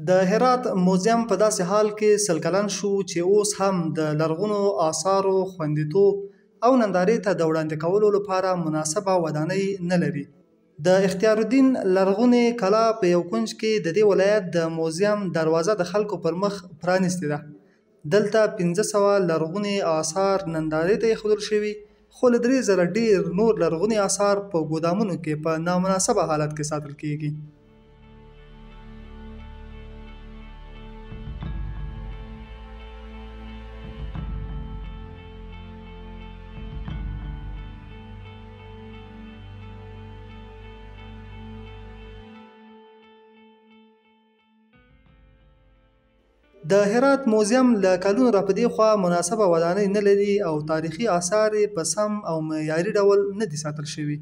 د هرات موزیم په داسې حال کې 100 کلن شو چې اوس هم د لرغونو آثارو خوندیتوب او نندارې ته د وړاندې کولو لپاره مناسبه ودانۍ نه لري. د اختیار الدین لرغونې کلا په یو کونج کې د دې ولایت د موزیم دروازه د خلکو پر مخ پرانیستې ده. دلته 500 لرغوني آثار نندارې ته ایښودل شوي، خو له 3000 ډېر نور لرغوني آثار په ګودامونو کې په نامناسبه حالت کې ساتل کېږي. د هرات موزیم له کلونو راپدېخوا مناسبه ودانۍ نه لري او تاریخي آثار یې په سم او معیاري ډول نه دي ساتل شوي.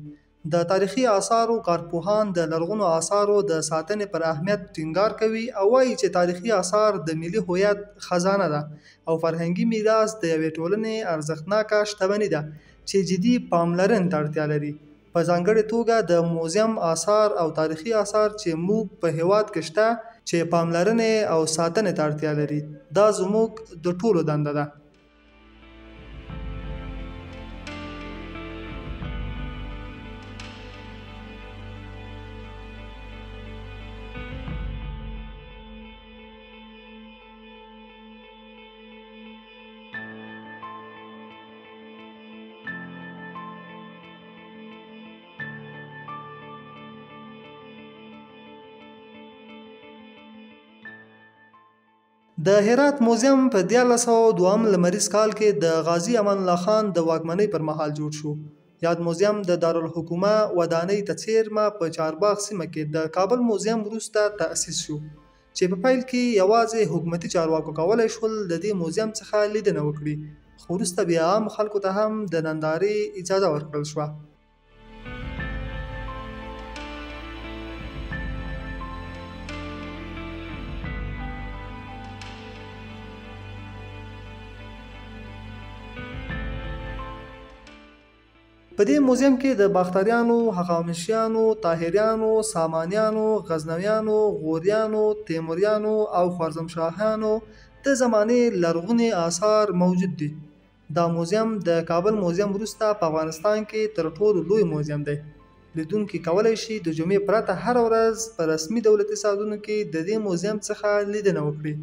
د تاریخي آثارو کارپوهان د لرغونو آثارو د ساتنې پر اهمیت ټینګار کوي او وایي چې تاریخي آثار د ملي هویت خزانه ده او فرهنګي میراث د یوې ټولنې ارزښتناکه شتمني ده چې جدي پاملرنې ته اړتیا لري. په ځانګړې توګه د موزیم آثار او تاریخي آثار چې موږ په هېواد کې شته چې پاملرنې او ساتنې ته اړتیا لري، دا زموږ د ټولو دنده ده. د هرات موزیم په 1302 لمریز کال کې د غازي امان الله خان د واکمنۍ پر مهال جوړ شو. یاد موزیم د دارالحکومه ودانۍ ته څېرمه په چارباغ سیمه کې د کابل موزیم وروسته تأسیس شو، چې په پیل کې یوازې حکومتي چارواکو کولی شول د دې موزیم څخه لیدنه وکړي، خو وروسته بیا عامو خلکو ته هم د نندارې اجازه ورکړل شوه. په دې موزیم کې د باختریانو، هخامنشیانو، طاهریانو، سامانیانو، غزنویانو، غوریانو، تیموریانو او خوارزمشاهانو د زمانې لرغوني آثار موجود دي. دا موزیم د کابل موزیم وروسته په افغانستان کې تر ټولو لوی موزیم دی. لیدونکي کولی شي د جمعې پرته هره ورځ په رسمي دولتي ساعتونو کې د دې موزیم څخه لیدنه وکړي.